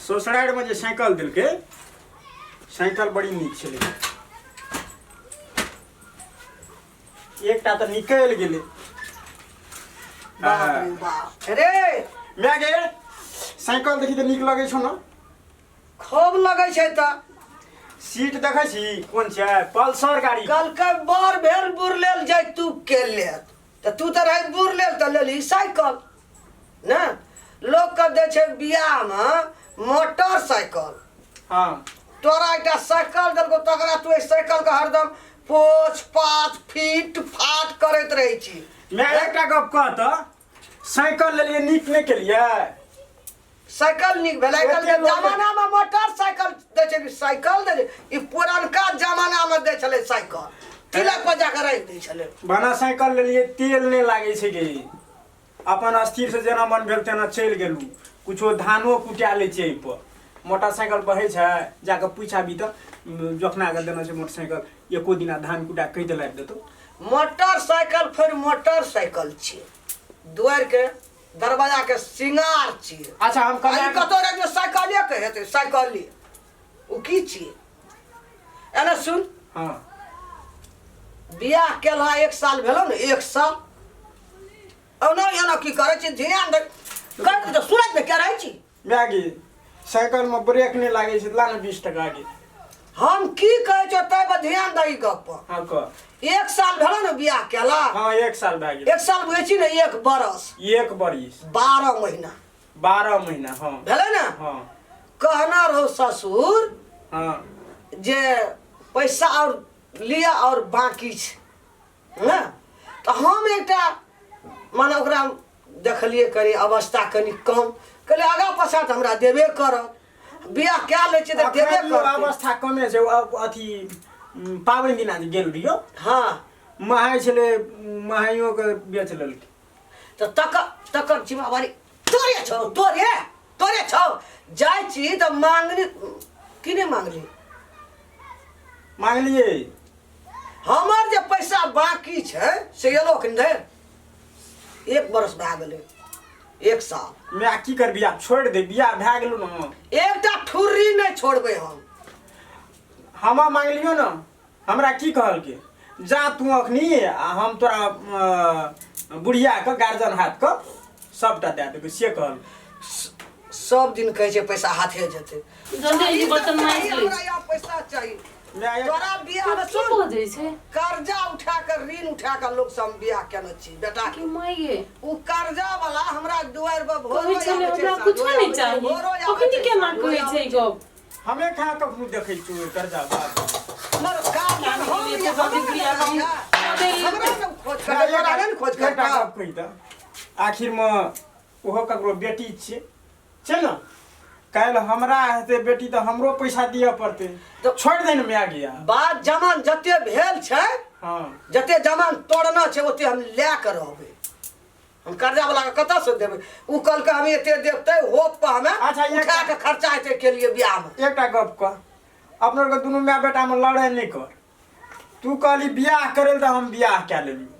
ससुरारिमे जे साइकिल देलकै, साइकिल बड़ी नीक छलै। एकटा तऽ निकलि गेलै। बाप रे बाप रे। माय गे, साइकिल देखी तऽ नीक लगै छौ ने? खूब लगै छै तऽ। सीट देखै छी कोन छै? पल्सर गाड़ी। कहलकै बड़ भेल बुढ़ लेल जाय तू के लेत, तऽ तू तऽ रहै बुढ़ लेल तऽ लेलही साइकिल ने। लोकके दै छै बियाहमे मोटरसाइकिल। तोरा एकटा साइकिल देलकौ, तकरा तू एहि साइकिलके हरदम पोछ पाछ फीट फाट करैत रहै छी। माय, एकटा गप कह तऽ, साइकिल लेलियै, नीक नहि केलियै? साइकिल नीक भेलै? आइ काल्हिके एते लोक- जमानामे मोटरसाइकिल दै छै कि साइकिल दै छै? ई पुरनका जमानामे दै छलै साइकिल, तिलक पर जाकऽ राखि दै छलै। बना साइकिल लेलियै, तेल नहि लागै छै गे, अपन स्थिर से जेना मन भेल तेना चलि गेलहुँ। कुछो धानो कुटा लै छियै एहिपर। मोटरसाइकिल बहै छै, जाकऽ पूछि आबी तऽ जोखना के देने छै मोटरसाइकिल, एको दिना धान कुटा कहि देला देतौ। मोटरसाइकिल फेर मोटरसाइकिल छियै, दुआरिके दरवाजाके सिंगार छियै। अच्छा, हम आ ई कमाए कतौ राखि दियौ, साइकिले के हेतै साइकिले, ओ की छियै? एने सुन। बियाह केलहा एक साल भेलौ ने, एक साल ओना एना की करै छी? ध्यान दे कर तऽ सुनत ने के रहै छी। मैगी, साइकिल में ब्रेक नहीं लागे छै, ला ने 20 टका के। हम की कहै छौ तै पर ध्यान दही गप पर। हाँ, कह। एक साल भेलौ ने बियाह केला? हाँ, एक साल भए गेल। एक साल बुझै छी ने? एक बरस। एक बरिस। 12 महीना। 12 महीना, हाँ। भेलै ने? हाँ। कहना रहो ससुर जे पैसा और लिअ और बाकी छै ने, तऽ हम एकटा माने ओकरा देखलियै कनि अवस्था कनि कम, कहलियै आगाँ पाछाँ तऽ हमरा देबे करत, बियाह कए लै छियै तऽ देबे अखन करतै। अवस्था कमे छै। अब अथी पाबनि दिना जे गेल रहियो, महाइ छलै, महाइयो के बेच लेलकै। तऽ तकर तकर जिम्मेवारी तोरे छौ, तोरे तोरे छौ। जाइ छी तऽ मांगनी कि नहि मांगली? मांगलियै। हमर जे पैसा बाकी छै से एलो कि नहि? एक बरस भए गेलै, एक साल। मैं की करबी आब? छोड़ि दे, बियाह भए गेलो ने। एकटा ठुर्री नहि छोड़बै हम। हम मांगलियो ने, हमरा की कहलकै? जा तू अखनी आ हम तोरा बुढ़िया के गार्जियन हाथ के सबटा दए देबै, से कहल। सब दिन कहै छै पैसा हाथे जेतै। जल्दी जल्दी बर्तन माजि लै। हमरा यहाँ पैसा चाही। तोरा बियाह मे की सुन, बजै छै? कर्जा उठा के, ऋण उठा के लोक सब बियाह केने छी बेटा के के। माइये। ओ कर्जा वाला हमरा दुआरि पर भोरो कहै छलै आबै छै, हमरा साँझो कुछो नहि आबै छै, चाही। भोरो आबै अखनी छै, केना साँझो कहै आबै छै छै। गप? हमे कहाँ कखनो देखै छियौ कर्जा बाप। हमर गार्जियन हम ये ये तो हमरा बियाह ने हम रहैया। हमरा ने खोज कर, तोरा ने खोज एकटा करतौ। गप कही तऽ, आखिरमे ओहो ककरो बेटी छियै, छै ने? काल्हि हमरा हेतै बेटी तऽ हमरो पैसा दिअ पड़तै। तऽ- छोड़ि दे ने माय गिया। बात जमान जते भेल छै, जते जमान तोड़ना छै ओते हम लए के रहबै। हम कर्जा वाला के कतऽ से देबै? उ कहलकै हम एते देब तै होप पर हमे अच्छा, उठा के खर्चा हेतै के लिए बियाह में। एकटा गप कह, अपना आरके दुनू माय बेटामे लड़ाइ नहि कर। तू कहली बियाह करै लए तऽ हम बियाह कए लेलियै।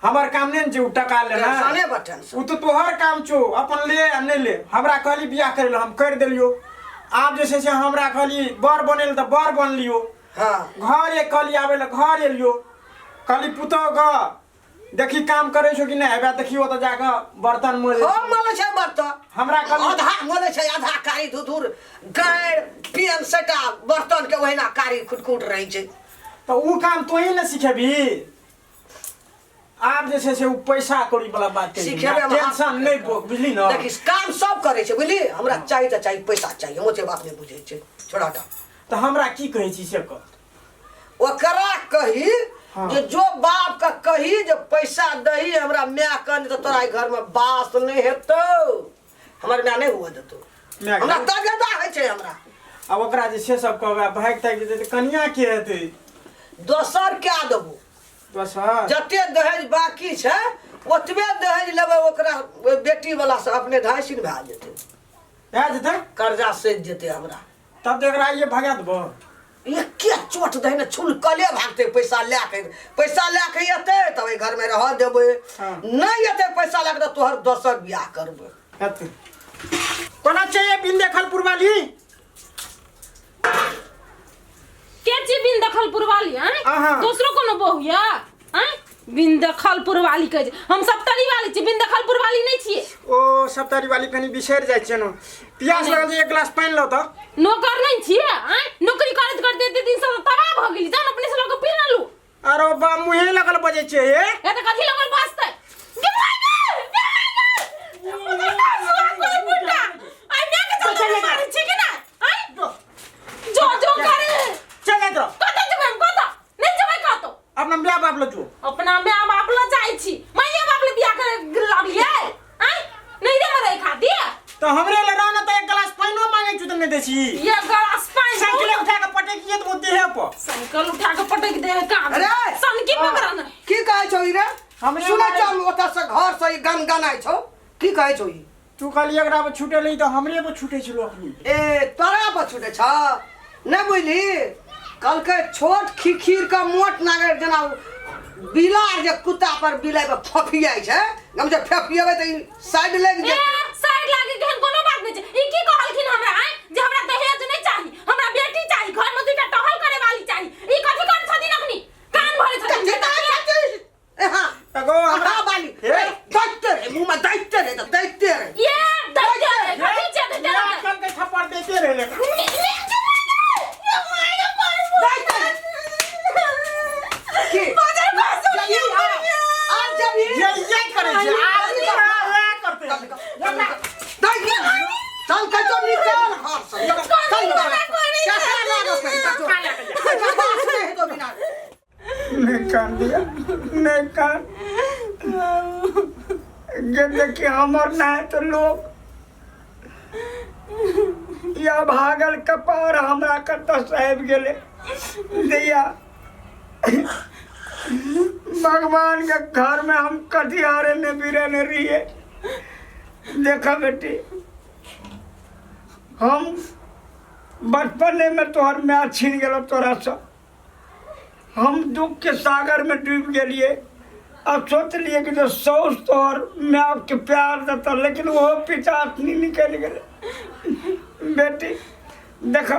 हमर काम नहि ने छै ओ टका लेना। टेंशने बड़ टेंशन। ओ तऽ तोहर काम छौ, अपन ले आ नहि ले। हमरा कहली बियाह करै लए, हम करि देलियौ। आब जे छै से हमरा कहली बर बनै लए तऽ बर बनलियौ। घर एक कहली आबै लए, घर एलियौ। कहली पुतहु के देखी काम करै छौ कि नहि, हेबे देखी ओतऽ जाकऽ बर्तन मोजै। हम मलै छै बर्तन? हमरा कहली आधा मलै छै, आधा कारी धुधुर गारि पियन सेटा बर्तन के ओहिना कारी खुटखुट रहै छै। तऽ ओ काम तोही ने सिखेबही। आब जे छै से ओ पैसा कौड़ी वाला बात कहि सिखेबै हम। टेंशन नहि बुझली ने? देखी, काम सब करै छै बुझली। हमरा चाही तऽ चाही, पैसा चाही। हम ओते बात नहि बुझै छै, छोड़ा हटा। तऽ हमरा की कहै छी से कह। ओकरा कही जे जो बाप के कही जे पैसा दही हमरा माय के, नहि तऽ तोरा एहि घर में बास नहि हेतौ। हमर माय नहि हुआ देतौ। माय हमरा तगेदा होइ छै हमरा। आब ओकरा जे से सब कहबै, भागि तागि जेतै तऽ कनिया के हेतै? दोसर कए देबो। दोसर? जते दहेज बाकी छै ओतबे दहेज लेबै ओकरा, ओहि बेटी वाला से अपने ढाई सीन भए जेतै। भए जेतै। कर्जा सधि जेतै हमरा। तब तऽ एकरा आइए भगा देबो। एके चोट दही ने छुलकले भागतै पैसा लए के। पैसा लए के एतै तब एहि घरमे रहऽ देबै। नहि एतै पैसा लए के तऽ तोहर दोसर बियाह करबै। हेतै। कोना चाहिए बिंदे? दखलपुर वाली के छी बिन दखलपुर वाली आँय अहाँ। दोसरो कोनो बहु या आँय बिन दखलपुर वाली कहै छै हम सप्तरी वाली छी बिन दखलपुर वाली नहि छियै ओ सप्तारी वाली कनि बिसरि जाइ छियै ने प्यास लगल छै एक गिलास पानि लौ तऽ नौकर नहि छियै आँय नौकरी करैत करैत एते दिन से तबाह भऽ गेली जान अपने से लऽ कऽ पी ने लू अरे बा मुहे लगल बजै छियै हे ए तऽ कथी लगल बजतै गे माय गे! गे माय गे! बुढ़ा सुआ कोइ बुढ़ा! आइ माय के चलते मारै छी कि नहि? आँय? जो जो करे चल जाइत रह कतऽ जेबै हम कतऽ नहि जेबै कतौ अपना माय बाप लग जो अपना माय बाप लग जाइ छी माये बाप ले बियाह करे लागलियै आँय नहि रे मरै खातिर तऽ हमरे लए रह ने तऽ एक गिलास पानिओ मांगै छी तऽ नहि दै छी ये गिलास पानि साइकिल उठा कऽ पटकिए देबो देहे पर साइकिल उठा के पटक दे का अरे! सनकी पकड़ा ने की कहै छौ ई रे हमरे सुनै बारे- छौ ओतऽ से घर से ई गन गनाइ छौ की कहै छौ ई तू कहली एकरा पर छूटल तऽ हमरे पर छूटे छलो अखनी ए तोरा पर छूटे छ नहि बुझली कहलकै छोट खिखीर के मोट नागर जेना बिलार जे कुत्ता पर बिलाइ पर फफियाइ छै हम जे फफियेबै तऽ ई साइड लागि ए जेतै साइड लागे के एहन कोनो बात नहि छै ई की कहलखिन हमरा आँय जे हमरा दहेज नहि चाही हमरा बेटी चाही घर में दुईटा टहल करे वाली चाही ई कथी कर छथिन अखनी कान भरे छथिन कथी कहै छथिन? ए हाँ एगो हमरा हाँ बाली हे। ए, दैते रहे मुँह में दैते रहे तऽ दैते रहे ये दैते रहे कथी छै दैते रहे आजकल के थप्पड़ देते रहे दैते रहे की? जब ई आब जब ई ये ये करे छै आदमी ये करते दै चल कहितो निकल घर से चल निकल कैसे लागत है बकवास नहीं है तो बिना नहीं कान दिया नहीं कान गे देखी हमर ना है तो लोग या भागल कपार हमरा कतऽ से आबि गेलै दैया भगवान के घर में हम कटिहारे ने बिरे ने रहिए देखा बेटी हम बचपने में तोहर माय छीन गेलो तोरा से हम दुख के सागर में डूब गेलिए अब सोचलिए कि जो सौस तोहर माय के प्यार देता लेकिन वो पिचासनी निकल गेलै बेटी देख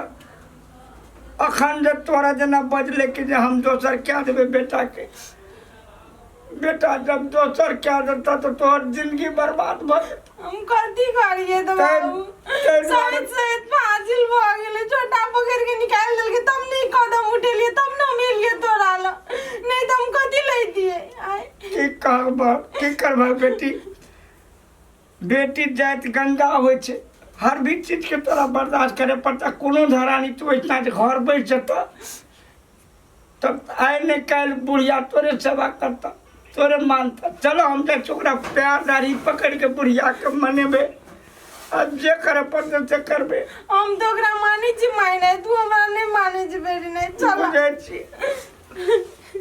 अखन जे तोरा जेना बजले कि जे हम दोसर क्या देबै बेटाके बेटा जब दोसर क्या देता तो तोहर जिंदगी बर्बाद भऽ जेतौ हम कथी करिए तो बाबू ताहि दुआरे सहित सहित फाजिल भऽ गेलै छोटा पकड़ के निकालि देलकै तब नहि कदम उठेलियै तब ने हम एलियै तोरा लग नहि तऽ हम कथी लैतियै आँय की कहबह की करबह बेटी बेटी जाति गंगा होइ छै हर भी चीजके तोरा बर्दाश्त करे पड़ता कोनो धरानी तू इतना जे घर बैठ जेतऽ तब आइ ने काल्हि बुढ़िया तोरे सेवा करता तोरे मानता चलो हम जाइ छी ओकरा प्यार दाढ़ी पकड़ि के बुढ़िया के मनेबै आ जे करे पड़तै से करबै हम तऽ ओकरा मानै छी माय नहि तू हमरा नहि मानै छी बेटी नहि चल बुझै छी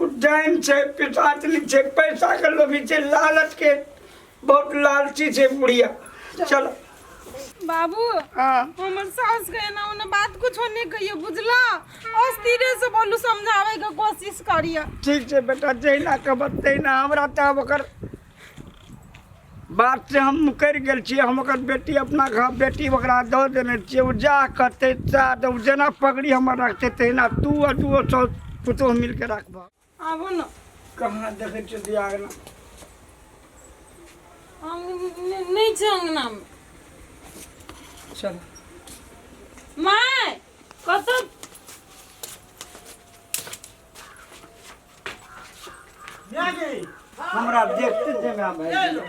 उज्जैन छै पिसाचनी छै पैसा के लोभी छै लालच के बहुत लालची छै बुढ़िया चलो बाबू हाँ हमर सास के एना ओना बात कुछो नहीं कहियो बुझला अस्थिरे से बोलू समझावे के कोशिश करियो ठीक छै बेटा जहिना कहब तहिना हमरा तऽ आब ओकर बात से हम मुकरि गेल छियै हम ओकर बेटी अपना घर बेटी ओकरा दऽ देने छियै ओ जा कहतै ता तऽ ओ जेना पगड़ी हमर रखतै तहिना तू आ दूओ सौ पुतोहु मिलके राखबह आबू ने कहाँ देखै छियै दियागना हम नहि छै अङ्गनामे चल माय कतऽ हमरा देखते जेना भए गेल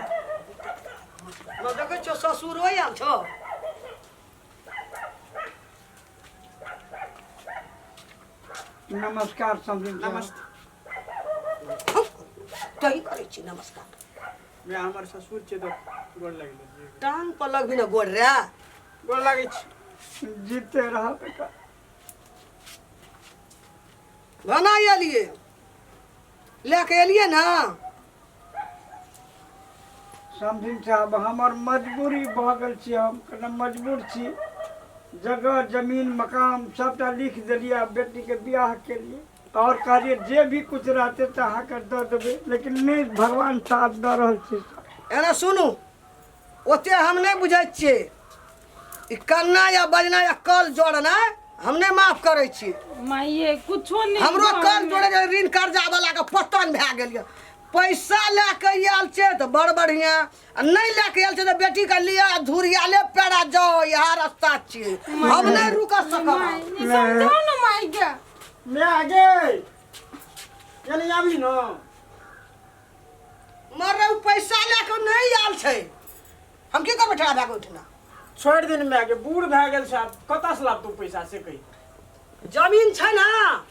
देखै छियौ ससुरो आयल छौ नमस्कार समझ नमस्ते तही करै छी नमस्कार मैं हमर ससुर छै तऽ गोर लागि लेलियै टांग पर लगबी ने गोड़ रे गोर लागै छी जीते रह बेटा बना एलिए लए के एलिए ना समधिन साहब हमर मजबूरी भऽ गेल छी हम कने मजबूर छी जगह जमीन मकान सबटा लिख देलियै आब बेटीके बियाह के लिए आओर कहलियै जे भी कुछ रहतै तऽ अहाँके दऽ देबै लेकिन नहि भगवान साथ दऽ रहल छै एना सुनू ओते हम नहि बुझै छियै ई कन्ना या बजना या कल जोड़ना हम नहि माफ करै छी। माइये कुछो नहीं। हमरो कल जोड़े के ऋण कर्जा वाला के पतन भए गेल यऽ। पैसा लए के आयल छै तऽ बड़ बढ़िया, आ नहि लए के आयल छै तऽ बेटी के लिअ आ धुरियाले पेड़ा जाओ, इएह रास्ता छियै, हम नहि रुक सकब। समझाओ ना माई के। मैं गे यानी आबी न। मर रे, उ पैसा लए के नहि आयल छै, हम की करबै ठेला भए के उठना? छोड़ि दिन माय के, बूढ़ भए गेल छै, आब कतऽ से लाबतौ पैसा से कही। जमीन छै ने?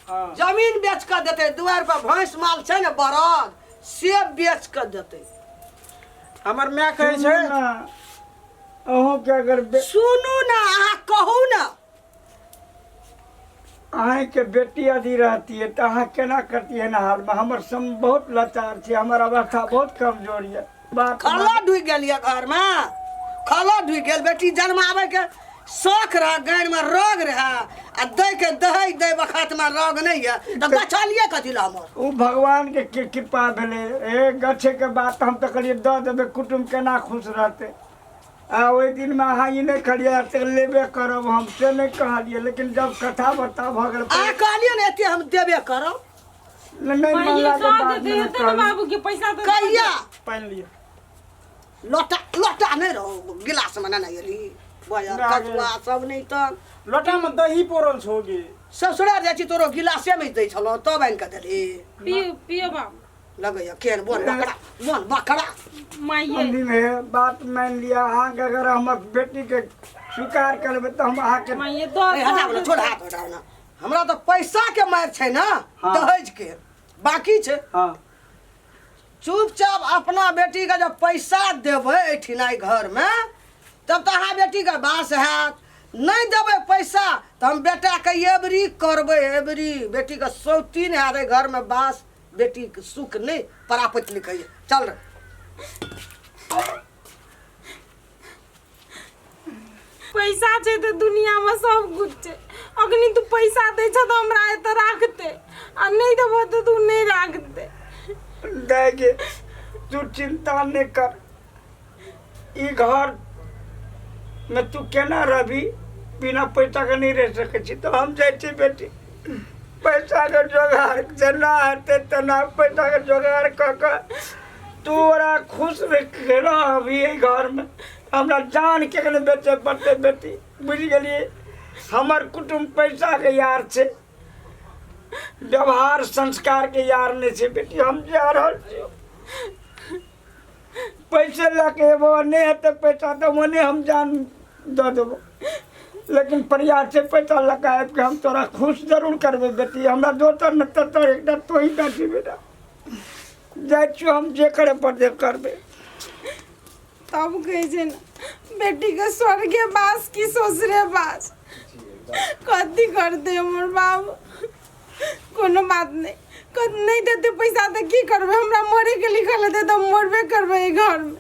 हाँ। जमीन बेच कऽ देतै, दुआरि पर भैंस माल छै ने, बरद, से बेच कऽ देतै। हमर माय कहै छै। सुनू ने, अहूँके अगर सुनू ने, अहाँ कहू ने। अहाँके बेटी यदि रहती है तऽ अहाँ केना करतियै एहन हालमे? हमर सम बहुत लाचार छी, हमर अवस्था बहुत कमजोर यऽ। बात खला ढुकि गेल यऽ घरमे, खला ढुकि गेल। बेटी जन्माबै के शौख रह, गानि में रोग रहे, आ दै के दहेज दै बखत में रोग नहीं है तऽ गछलिए कथी लए हमर? ओ भगवान के कृपा भेलै। ए गछे के बात हम तऽ कहलियै दऽ देबै, कुटुम्ब केना खुश रहतै। आ ओहि दिनमे अहाँ ई नहि कहलियै एतेक लेबे करब, हम से नहि कहलियै, लेकिन जब कथा वार्ता भऽ गेल। अहाँ कहलियै ने एते हम देबे करब। नहि माइये मानलाके दऽ बाद देतै नहि हेतै ने कहलियै। बाबू के पैसा तऽ कहिया? पानि लिअ। लोटा लोटा नहि रहो, गिलास में नहि एली बजर ना गे। कचुआ सब नहि तऽ लोटामे दही पोरल छौ गे। ससुरा जाइ छी तोरो गिलासे में दै छलौ, तब आनि कऽ देलही। पियो पियो बाबू। लगैया केहन बोन बकरा, बोन बकरा। माइये अंतिम हे बात मानि लिअ, अहाँके अगर हमर बेटीके स्वीकार करबै तऽ हम अहाँके माइये दऽ ए, हटाउ ने, छोड़ हाथ, हटाउ ने। हमरा तऽ पैसा के मारि छै ने। हाँ। दहेज के बाकी छै। हाँ। चुपचाप अपना बेटी के जब पैसा देबै एहिठिना एहि घरमे तब तऽ अहाँ बेटीके बास हैत। नहि देबै पैसा तऽ हम बेटाके एबरी करबै एबरी, बेटीके सौतीन हैत एहि घरमे बास, बेटीके सुख नहि परापत लिखैए। चल रे। पैसा छै तऽ दुनियामे सब कुछ छै। अखनी तू पैसा दै छ तऽ हमरा एतऽ राखतै, आ नहि देबो तऽ तू नहि राखतै। दाय गे, तू चिंता नहि कर, ई घर में तू केना रहबी? बिना पैसा के नहीं रह सकै छी। तऽ हम जाइ छी बेटी, पैसा के जोगाड़ जेना हेतै तेना पैसा के जोगाड़ कऽ कऽ तू ओकरा खुश रहबी एहि घर में। हमरा जान के नहि बेचे पड़तै बेटी, बुझि गेलियै? हमर कुटुम्ब पैसा के यार छै, व्यवहार संस्कार के यार नहि छै। बेटी, हम जा रहल छी, पैसे लऽ के एबो, नहि हेतै पैसा तऽ ओने हम जान दऽ देबो, लेकिन प्रयास छै पैसा लऽ कऽ आबि कऽ हम तोरा खुश जरूर करबै। बेटी, हमरा दोसर नहि तेसर एकटा तोही टा छी। बेटा, जाइ छियौ हम, जे करे पड़तै करबै। तब कहै छै ने बेटीके स्वर्गे बास कि ससुरे बास। कथी करतै हमर बाबू? कोनो बात नहि, नहि देतै पैसा तऽ की करबै? हमरा मरैके लिखल हेतै तऽ मरबे करबै एहि घरमे।